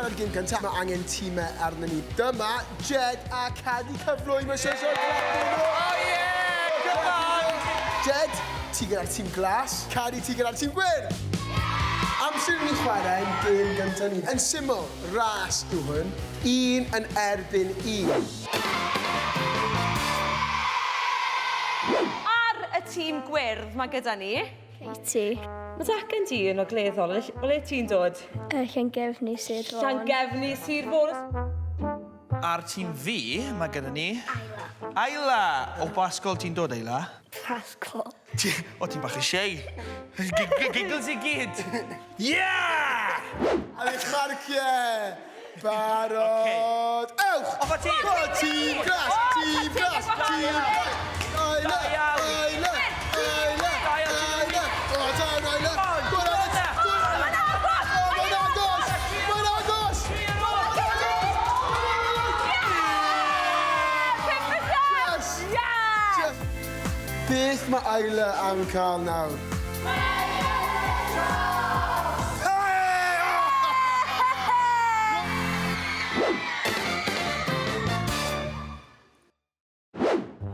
chwarae'r gêm gyntaf, mae angen tîmau arnon ni. Dyma Jed a Cadi cyflwy. Mae eisiau siarad clap nhw. Oh yeah! Come on! Jed, ti gyda'r tîm glas. Cadi, ti gyda'r tîm gwyrdd. Amser i ni chwarae'n gêm gyntaf ni. Yn syml, ras yw hwn. Un yn erbyn un. Ar y tîm gwyrdd mae gyda ni... Katie. Mae Zac yn dyn ogleddol. O le ti'n dod? Llangefni, Sir Fôn. Llangefni, Sir Fôn. Ar tîm fi, mae gyda ni... Ayla. Ayla! O ba ysgol ti'n dod, Ayla? Prascol. O, ti'n bach yn shy. Giggles i gyd. Yeah! Ar eich marciau. Barod. Ewch! Off â ti! Go, tîm glas! Tîm glas! Tîm glas! Ayla! Ayla! Ayla! Ayla! O, da iawn, Ayla! Go on, Alex! Go on! Mae'n agos! O, mae'n agos! Mae'n agos! Yes! Yes! Beth mae Ayla am cael nawr?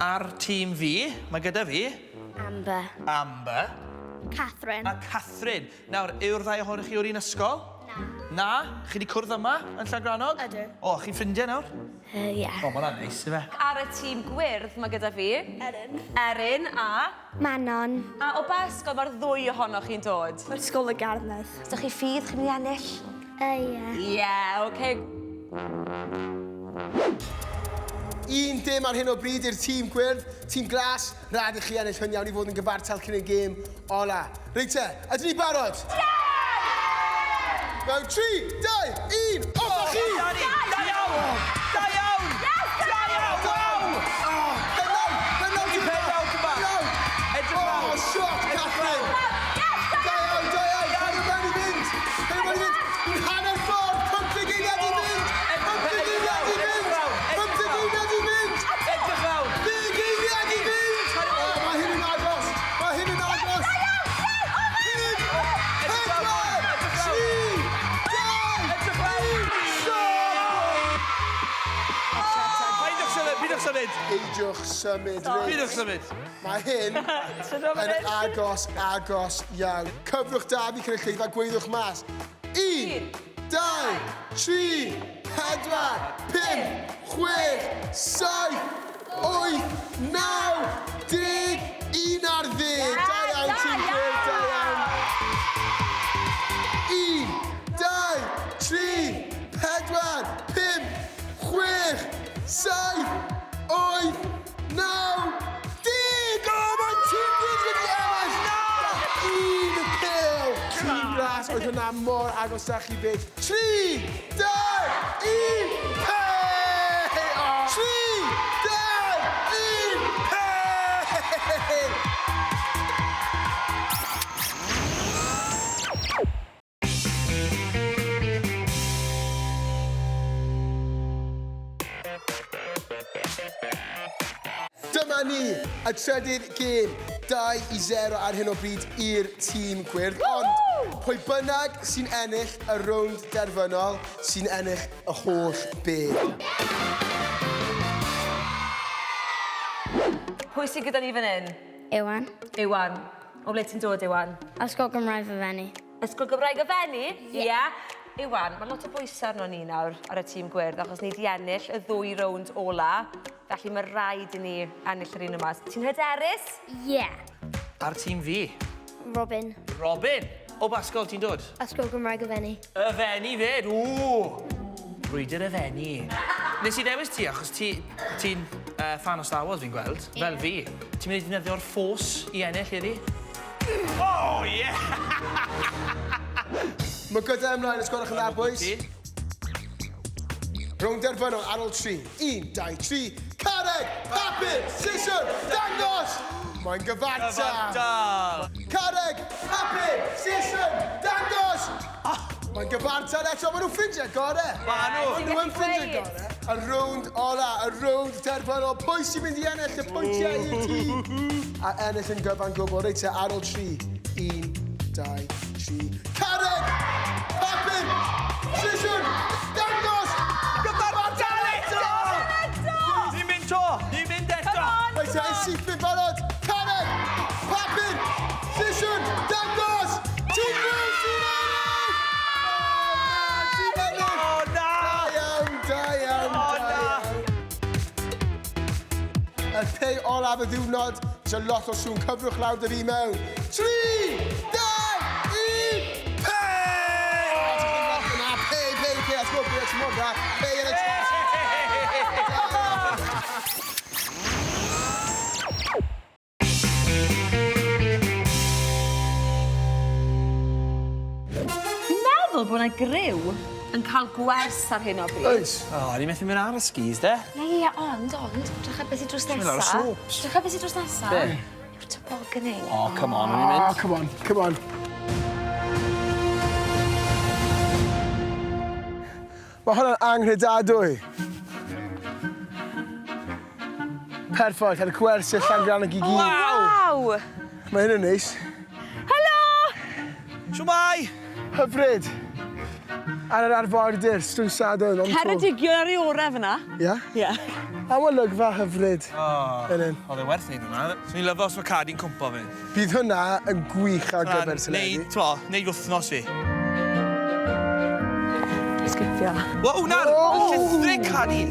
Ar tîm fi, mae gyda fi... Amber. Amber. Catherine. A Catherine. Nawr, yw'r ddau ohonoch chi o'r un ysgol? Na. Na? Chi wedi cwrdd yma yn Llangrannog? Ydw. O, chi'n ffrindiau nawr? Ie. O, ma' hwnna'n neis, ife? Ar y tîm gwyrdd mae gyda fi... Erin. Erin a... Manon. A o ba ysgol mae'r ddwy ohonoch chi'n dod? Ysgol y Garnedd. Os ydych chi ffydd, chi'n mynd i ennill? Ie. Ie, oce. 1-0 ar hyn o bryd i'r tîm gwyrdd. Tîm glas, rhaid i chi ennill hwn iawn i fod yn gyfartal cyn y gêm ola. Reit te, ydyn ni barod? Ie! Mewn 3, 2, 1, off â chi! Da iawn! Da iawn! Yes! Da iawn! Waw! Pen lawr! Pen lawr! Pen lawr, ti'n bach. Pen lawr! Edrych Oh, lawr. shot, Catherine! Da iawn, da iawn! Pen mewn i fynd! Pen mewn i fynd! Ni'n hanner ffordd! 50 eiliad i fynd! 50 eiliad i fynd! 50 eiliad i fynd! Edrych lawr! 10 eiliad i fynd! O, mae hyn yn agos! Mae hyn yn agos! 5, 4, 3, 2, 1, stop! Peidiwch symud, peidiwch symud! Peidiwch symud, reit. Peidiwch symud! Mae hyn yn agos, agos iawn. Cyfrwch da fi cynulleidfa, gweiddiwch mas. 1, 2, 3, 4, 5, 6, 7, 8, 9, 10, 11. Da iawn, tîm gwyrdd, da iawn. 1, 2, 3, 4, 5, 6, 7, 8, 9, 10! O, mae tîm gwyrdd wedi ennill! Un pêl! Tîm glas, oedd hwnna mor agos â chi beth. 3, 2, 1, pêl! 3, 2, 1, pêl! Dyma ni, y trydydd gêm, 2-0 ar hyn o bryd i'r tîm gwyrdd. Ond pwy bynnag sy'n ennill y rownd derfynol, sy'n ennill y holl beth. Pwy sydd gyda ni fan hyn? Iwan. Iwan. O ble ti'n dod, Iwan? Ysgol Gymraeg y Fenni. Ysgol Gymraeg y Fenni? Ie. Yeah. Iwan, mae lot o bwysau arno ni nawr ar y tîm gwyrdd, achos ni wedi ennill y ddwy rownd ola. Felly mae rhaid i ni ennill yr un yma. Ti'n hyderus? Ie. Ar tîm fi. Robin. Robin. O ba ysgol ti'n dod? Ysgol Gymraeg y Fenni. Y Fenni fyd. Ww! Brwydr y Fenni. Nes i ddewis ti achos ti'n ti fan o Star Wars fi'n gweld, fel fi. Ti'n mynd i ddefnyddio'r Force i ennill heddi? Oh, yeah! Mae gyda ymlaen, os gwelwch yn dda, boys. Rownd derfynol ar ôl 3. 1, 2, 3. Carreg, papur, siswrn, dangos! Mae'n gyfartal. Gyfartal. Carreg, papur, siswrn, dangos! Mae'n gyfartal eto, maen nhw'n ffrindiau gore. Ma' nhw. Maen nhw yn ffrindiau gore. Y rownd ola, y rownd derfynol. Pwy sy'n mynd i ennill y pwyntiau i'r tîm? A ennill yn gyfan gwbl. Reit te, ar ôl 3. 1, 2, 3. Carreg! Papur! Sisiwn! Dangos! Gyfartal eto! Ni'n mynd to! Ni'n mynd eto! Come on, Reit, come e'n on. syth yn barod! Carreg! Papur! Sisiwn! Dangos! Tîm Gwyrdd sy'n ennill! O, na, ti'n ennill! O, na! Da iawn, da iawn, O, da na. iawn. Y pei olaf y ddiwrnod, there's a lot o sŵn. Cyfrwch lawr dy fi mewn. 3, 2, 1, pei! Na, pei, pei, pei, let's go, pei, let's go, pei yn y top. Fi'n meddwl bod yna griw yn cael gwers ar hyn o bryd. Oes. O, ni methu mynd ar y skis, de? Ie, ie, ie, ond, ond, drych ar beth sy'n drws mynd ar y nesa. slopes. Drych ar beth sy'n drws nesa. Be? Yw'r tobogganing. O, come on, o'n i'n Oh, mynd. come on, come on. Mae hwnna'n anghredadwy. Perffaith, ar y gwersyll Llangrannog i gyd. Waw! Mae hyn yn neis. Helo! Shwmae! Hyfryd. Ar yr arfordir, Stwn Sadwrn, on tour. Ceredigion ar ei orau fyna. Ie? Ie. A olygfa hyfryd. O, Fan hyn. oedd e werth neud hwnna. Swn i'n lyfo os mae Cadi'n cwmpo fan hyn. Bydd hwnna yn gwych ar gyfer teledu. Neud, t'mo, neud wythnos fi. Sgipio. Wel, hwnna'r Oh! llithrig Cadi!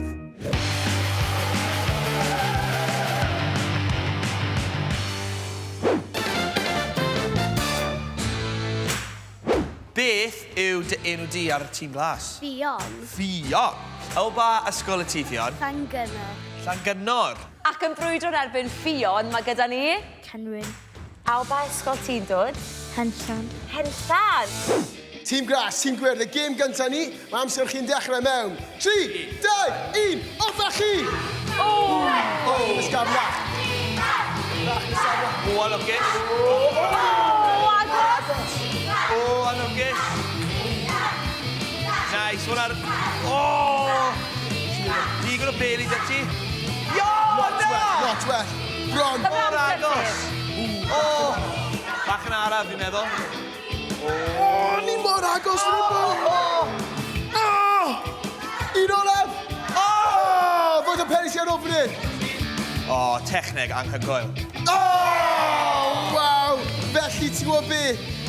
Beth yw dy enw di ar y tîm glas? Ffion. Ffion. O ba ysgol y ti, Ffion? Llangynnor. Llangynnor. Ac yn brwydro'n erbyn Ffion, mae gyda ni... Cenwyn. A o ba ysgol ti'n dod? Henllan. Henllan. Tîm glas, tîm gwyrdd, y gêm gyntaf ni, mae amser chi'n dechrau mewn. 3, 2, 1, off â chi! O! O, ysgafnach. Bach yn ysgafnach. O, anlwcus. O, agos! O, anlwcus. Nice, hwnna'r... O! Digon o beli 'da ti. Io, Lot na! well, lot well. Bron. Mor agos. O! Bach yn araf, fi'n meddwl. O, ni mor agos fan hyn, boi. O! Un olaf. O! Fod y Peris ar ôl fan hyn. O, techneg anhygoel. O! Waw! Felly, ti'n gwybod be?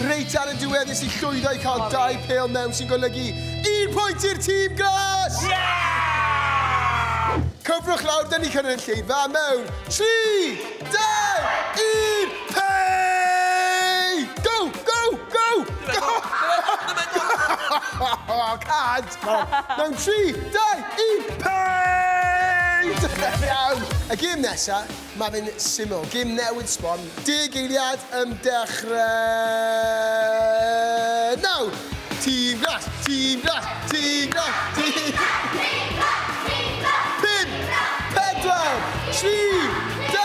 Reit ar y diwedd nes i llwyddo i cael dau pêl mewn sy'n golygu un pwynt i'r tîm glas! Yeah! Cyfrwch lawr, dyn ni cyrraedd lleidfa mewn 3, 2, 1, pei! Go, go, go! Go! Cad! Mewn 3, 2, 1, pei! Iawn. Y gêm nesa, mae fe'n syml. Gêm newydd sbon. 10 eiliad yn dechrau nawr. Tîm glas, tîm glas, tîm glas, tîm... 5, 4, 3, 2,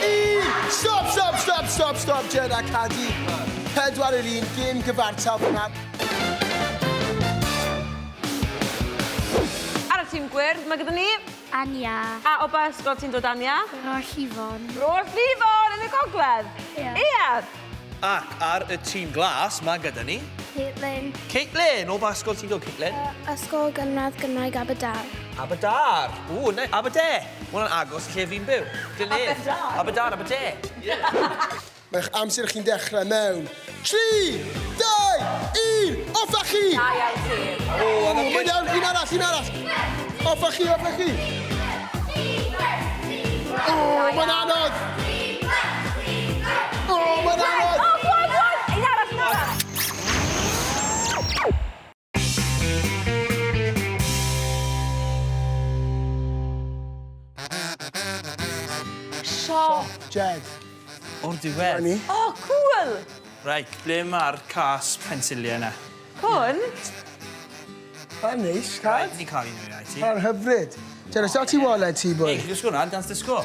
1. Stop, stop, stop, stop, stop, Jed a Cadi. 4-1, gêm gyfartal fyna. Ar y tîm gwyrdd, mae gyda ni... Anya. A o ba ysgol ti'n dod, Anya? Rhollifon. Rhollifon yn y gogledd. Ie. Ie. Ac ar y tîm glas, mae gyda ni... Caitlin. Caitlin! O ba ysgol ti'n dod, Caitlin? Ysgol Gynradd Gymraeg Aberdâr. Aberdâr. Ww, ne, Aberdare. Ma' hwnna'n agos i lle fi'n byw. Dyn Aberdâr. Aberdâr, Aberdare. Mae'ch amser chi'n dechrau mewn 3, 2, 1, off â chi! Da iawn ti. O, O, mae'n iawn, un arall, un arall. Off â chi, off â chi. O, mae'n anodd. O, mae'n anodd. O, go on, go on! Un arall, un arall. Siop. Jed, O'r diwedd. ni. O, cool. Reit, ble mae'r cas pensiliau yna? Hwn? Mae'n neis, Cad. Rhaid ni cael un o'i rai ti. Mae'n hyfryd. Jed, os ti waled ti, boi? Ei, disgo hwnna, dance disco.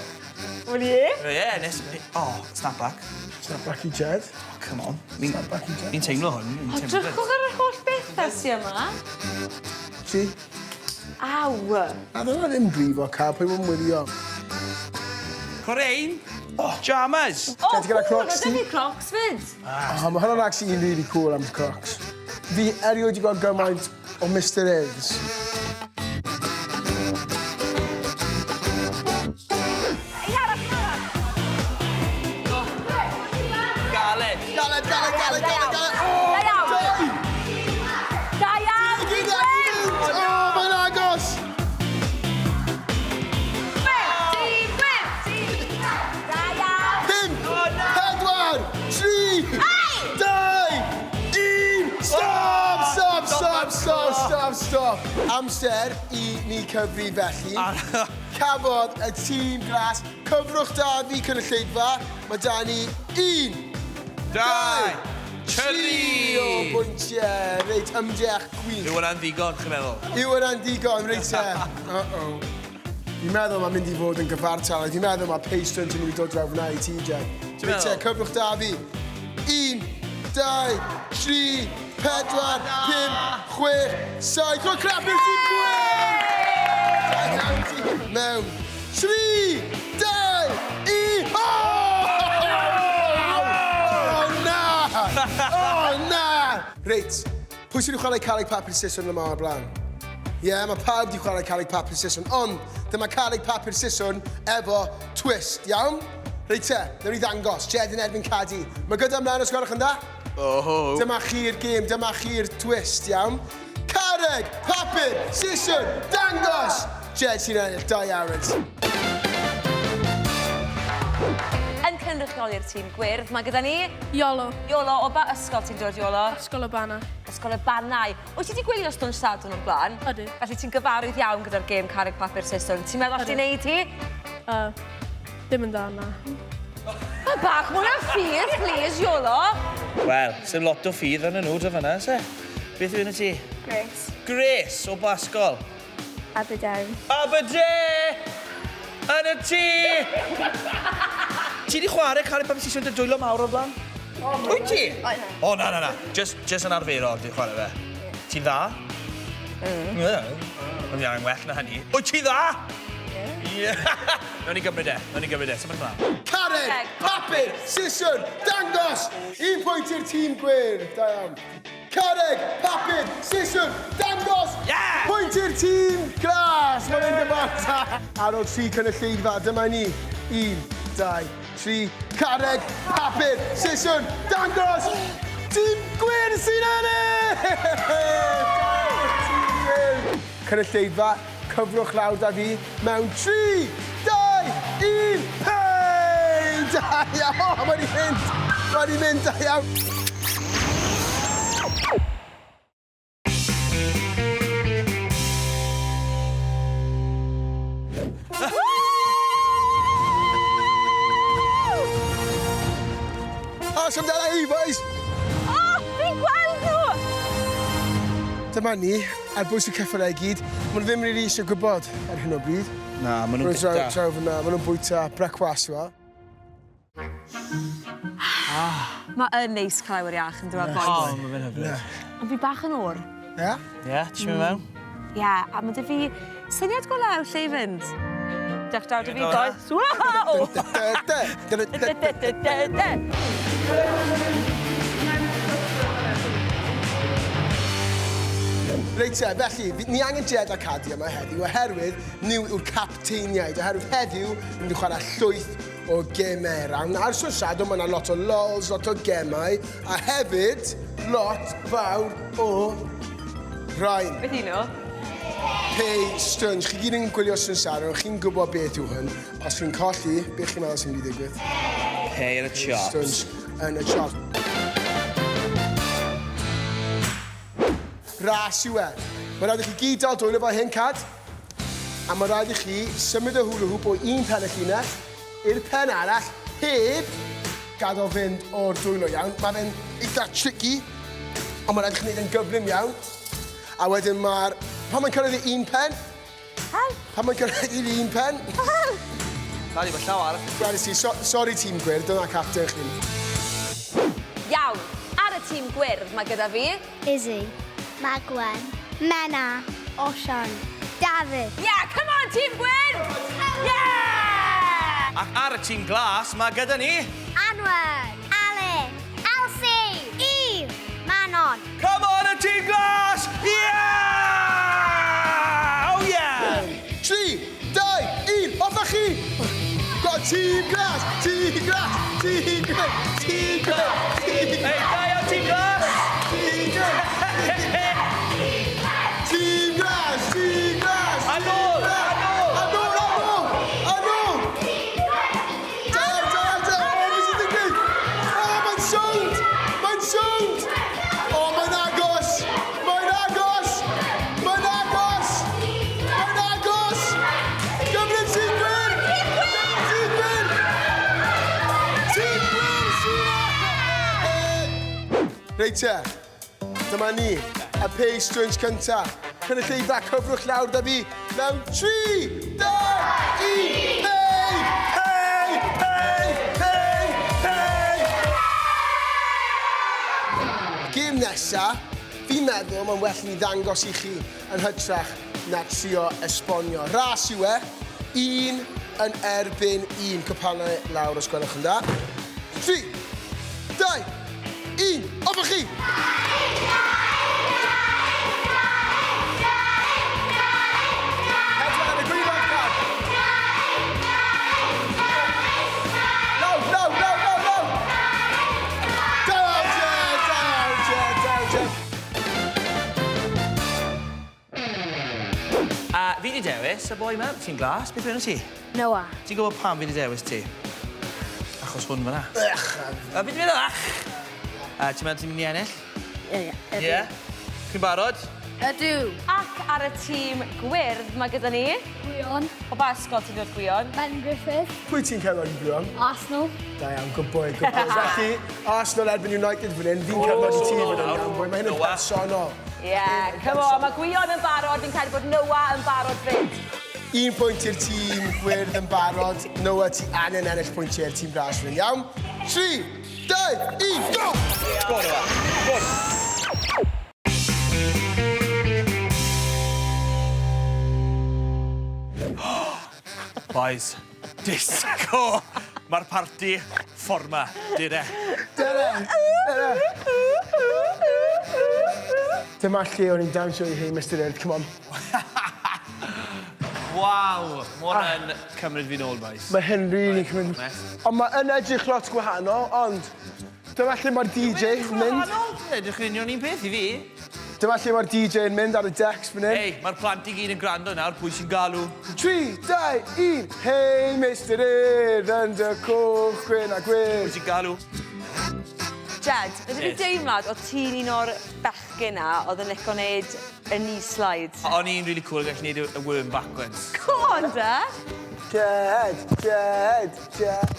Wel ie. Ie, nes... Oh, snapback. Snapback i Jed. Oh, come on. Fi'n Snapback i Jed. fi'n teimlo hwn. Fi'n O, teimlo drychwch ar yr holl bethau sy yma. Ti? Aw. A ddyna ddim brifo, Cad, pwy mwyn wylio. Corein. Oh, jamas. O, Jed, ti gyda cool, Crocs mae 'da ti? fi Crocs fyd. Oh, mae hwnna'n actually un really cool am Crocs. Fi erioed wedi gweld gymaint o Mister Urdd. Un arall, un arall. Galed. Galed, galed, galed, galed, galed. O, Da iawn. dau! Da iawn, I gyd Tîm ar Gwyrdd! fynd! O, mae'n agos! Tîm Gwyrdd! Da iawn! 5, 4, 3, 2, 1, stop, stop, stop, stop, stop, stop. Amser i ni cyfri felly. Cafodd y tîm glas cyfrwch da fi cynulleidfa. Mae da ni 1, 2, 3 o 3! bwyntiau. Reit, ymdrech gwych. Yw hwnna'n ddigon, chi'n meddwl? Yw hwnna'n digon, reit te. Uh-oh. Fi'n meddwl mae'n mynd i fod yn gyfartal. Fi'n meddwl mae pay stunt yn mynd i dod draw fyna i ti, Jed. Ti'n Reit te, meddwl? cyfrwch da fi. 1, 2, 3, 4, 5, 6, 7. Rhoi crap i'r tîm gwyrdd! Da iawn ti. Mewn. 3, 2, 1. Oh! Oh, na! Oh, na! Reit, pwy sydd wedi chwarae carreg papur siswrn yma o'r blaen? Ie, yeah, mae pawb wedi chwarae carreg papur siswrn, ond dyma carreg papur siswrn efo twist, iawn? Reit te, newn ni ddangos, Jed yn erbyn Cadi. Mae gyda ymlaen os gwelwch yn dda? Oho. Dyma chi'r gêm, dyma chi'r twist, iawn? Carreg, papur, siswrn, dangos! Jed sy'n ennill, da iawn. Yn cynrychioli'r tîm gwyrdd, mae gyda ni Iolo. Iolo, o ba ysgol ti'n dod, Iolo? Ysgol y Bannau. Ysgol y Bannau. Wyt ti wedi gwylio Stwnsh Sadwrn o'r blaen? Ydw. Felly ti'n gyfarwydd iawn gyda'r gêm carreg papur siswrn. Ti'n meddwl allu Ydw. neud hi? Ddim yn dda, na. Mae bach mwy o ffydd, please, Iolo. Wel, sy'n lot o ffydd yn nhw, dy fyna, se? Beth yw enw ti? Grace. Grace, o ba ysgol? Aberdare. Aberdare! Yn y tŷ! Ti di chwarae carreg papur siswrn dy dwylo mawr o'r blaen? Wyt ti? O, na. O, na, na, na. Just yn arferol, dwi'n chwarae fe. Ti'n dda? Mm. Ond iawn, well na hynny. Wyt ti dda? Ie. Nawn ni gymryd e, nawn ni gymryd e. Symud ymlaen. Carreg, papur, siswrn, dangos! Un pwynt i'r tîm gwyrdd, da iawn. Carreg, papur, siswrn, dangos! Yeah! Pwynt i'r tîm glas! Mae'n mynd gyfartal. Ar ôl tri cynulleidfa, dyma ni. 1, 2, 3. Carreg, papur, siswrn, dangos! Tîm gwyrdd sy'n ennill! Tîm gwyrdd. Cynulleidfa, cyfrwch lawr da fi mewn 3, 2, 1, hei! Da iawn! O, mae 'di mynd! Mae 'di mynd, da iawn! Os amdana i, boys! O, fi'n gweld nhw! Dyma ni, ar bwys y ceffylau i gyd. Maen nhw ddim rili eisiau gwybod ar hyn o bryd. Na, maen nhw'n Maen nhw'n draw, bwyta. draw fyna, maen nhw'n bwyta brecwast, yma. Mae yn neis cael awyr iach yn dweud O, boys. mae fe'n hyfryd. Ond fi bach yn oer. Ie? Ie, ti'n mynd mewn? Ie, a mae 'da fi syniad go lew lle i fynd. Diolch draw 'da fi, Ie, boys. Wow! Da, da, da, da, da. Da, da, da, da. Reit te, felly, ni angen Jed a Cadi yma heddiw oherwydd nhw yw'r capteiniaid, oherwydd heddiw ni'n mynd i chwarae llwyth o gemau rawn. Ar Stwnsh Sadwrn mae yna lot o lols, lot o gemau, a hefyd lot fawr o rhain. Beth y'n nhw? Pay Stwnsh. Chi gyd yn gwylio Stwnsh Sadwrn, chi'n gwybod beth yw hwn. Os chi'n colli, beth chi'n meddwl sy'n mynd i ddigwydd? Pay yn y chops. Stwnsh yn y chop. Ras yw e. Mae rhaid i chi gyd dal dwylo fel hyn, Cad. A mae rhaid i chi symud y hula hoop o un pen y llinell i'r pen arall heb gadael fynd o'r dwylo iawn. Mae fe'n eitha tricky, ond mae rhaid i chi wneud e'n gyflym iawn. A wedyn mae'r... Pan mae'n cyrraedd i un pen, pan mae'n cyrraedd i'r un pen, Cadi, mae llaw arall. Gwelais i, so, sorry tîm gwyrdd, dyna captain chi. Iawn, ar y tîm gwyrdd mae gyda fi... Izzy. Magwen. Menna. Osian. Dafydd. Yeah, come on, tîm gwyrdd! Yeah! Ac ar y tîm glas, mae gyda ni... Anwen. Alun. Elsie. Eve. Manon. Come on, y tîm glas! Yeah! Tîm Glas! Tîm Glas! Tîm Glas! Tîm Glas! Tîm Hei, da iawn, Tîm Glas! Tîm Glas! Tîm Glas! Tîm Glas! A nôl! A nôl! A nôl! A nôl! A nôl! Da, da, da! O, beth sy'n digwydd? O, mae'n sownd! Mae'n sownd! O, mae'n agos! Mae'n agos! Mae'n agos! Mae'n agos! Gymryd tîm gwyrdd! Tîm gwyrdd! Tîm gwyrdd sy'n Reit te, dyma ni, y pace strange cynta. Cynulleidfa, cyfrwch lawr da fi mewn 3, 2, 1, hei! Hei! Hei! Hei! Hei! Gêm nesa, fi'n meddwl mae'n well i ni ddangos i chi yn hytrach na trio esbonio. Ras yw e, un yn erbyn un. Cwpanau lawr os gwelwch yn dda. 3, 2, 1, off â chi! Pedwar ar y gwaelod, Cad. Lawr, lawr, lawr, lawr, lawr! Da iawn, Jed! Da iawn, Jed! Da iawn, Jed! A fi di dewis y boi 'ma, ti'n glas, beth yw enw ti? Noah. Ti'n gwybod pam fi di dewis ti? Achos hwn fyna. Ych! A fi di meddwl, ach! A ti'n meddwl ti'n mynd i ennill? Ie. Ie? Chi'n barod? Ydw. Ac ar y tîm gwyrdd mae gyda ni... Gwion. O ba ysgol ti'n dod, Gwion? Ben Griffith. Pwy ti'n cefnogi, Gwion? Arsenal. Da iawn, good boy, good boy. Felly, Arsenal erbyn United fan hyn, fi'n cefnogi ti fan hyn, iawn, boi. Mae hyn yn Noah. personol. Ie, yeah, come on, mae Gwion yn barod, fi'n credu bod Noah yn barod fyd. Un pwynt i'r tîm gwyrdd yn barod. Noah, ti angen ennill pwyntiau i'r tîm glas fan hyn, iawn? 3, 2, 1, go! Go, Noah. Go. Boys, disco! Mae'r parti fforma, dyn e. Dyna, dyna. Dyma lle o'n i'n dawnsio i Hey Mr Urdd, come on. Waw! Mae hwn yn cymryd fi nôl, boys. Mae hyn really cymryd... Ond mae yn edrych lot gwahanol, ond dyma lle mae'r DJ yn mynd. Edrych yn union un peth i fi. Dyma lle mae'r DJ yn mynd ar y decks fan hyn. Ei, mae'r plant i gyd yn gwrando nawr, pwy sy'n galw? 3, 2, 1, Hey Mr Urdd, yn dy cwch gwyn a Pwy gwyrdd. sy'n galw? Jed, ydych chi'n Yes. deimlad o ti'n un o'r bechgyn na oedd yn licio wneud y knee slide? O'n i'n really cool gallu gwneud y worm backwards. Go on, de! Jed, Jed, Jed.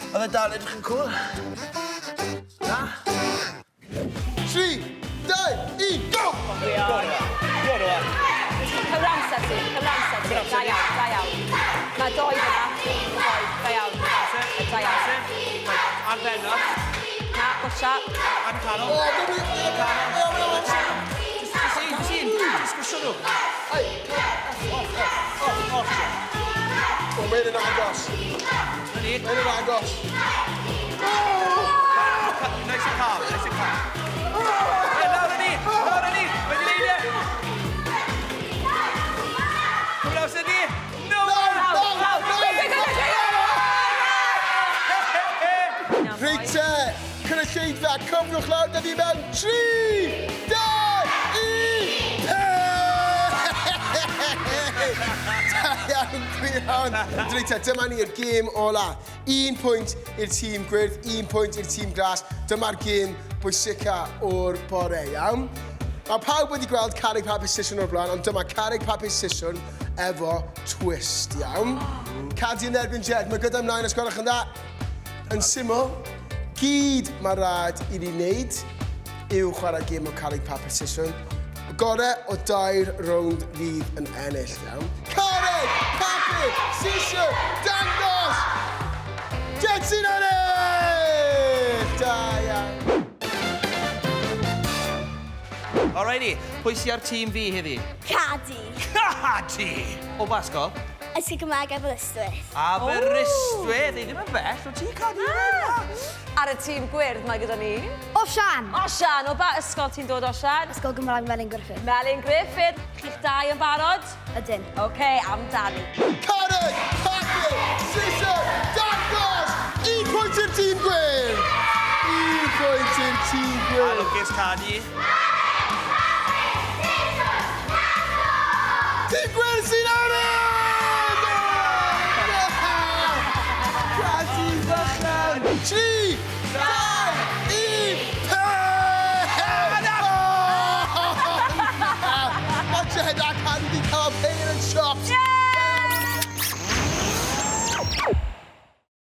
Oedd e dal edrych yn cool. Na? 3, 2, 1, go! Go, Noah. Go, Noah. Cymryd amser ti, cymryd amser ti. Da iawn, da iawn. Mae doi fyna. Doi, da iawn. Da iawn. Ar ben nawr. Na, gotcha. Ar canol. O, dyma... Just un, just un. Just gwsio nhw. Off, off. O, mae'n yn agos. Na ni. Mae'n yn agos. Nice and calm, nice and calm. Hey, lawr â ni, lawr â ni. Wedi neud e. Cymryd amser ni. No! No, no, Go, go, go, go, go! Reit te, cynulleidfa, cyfrwch lawr da fi mewn 3, 2, 1, Da iawn, Gwion. Reit te, dyma ni'r gêm ola. Un pwynt i'r tîm gwyrdd, un pwynt i'r tîm glas. Dyma'r gêm bwysica o'r bore, iawn? Mae pawb wedi gweld carreg papur siswrn o'r blaen, ond dyma carreg papur siswrn efo twist, iawn? Cadi yn erbyn Jed, mae gyda ymlaen os gwelwch yn dda. Yn syml, gyd mae rhaid i ni wneud yw chwarae gêm o carreg papur siswrn. Y gore o dair rownd fydd yn ennill, iawn? Carreg, papur, siswrn, dangos! Jed sy'n ennill! Da iawn. Alrighty, pwy sy ar tîm fi heddi? Cadi. Cadi! O ba ysgol? Ysgol Gymraeg Aberystwyth. Aberystwyth, ei ddim yn bell, o ti Cadi? Ar y tîm gwyrdd mae gyda ni... Osian. Osian, o ba ysgol ti'n dod, Osian? Ysgol Gymraeg Melin Griffith. Melin Griffith. Chi'ch dau yn barod? Ydyn. Oce, okay, amdani. Carreg, papur, siswrn, A lwcus Cadi.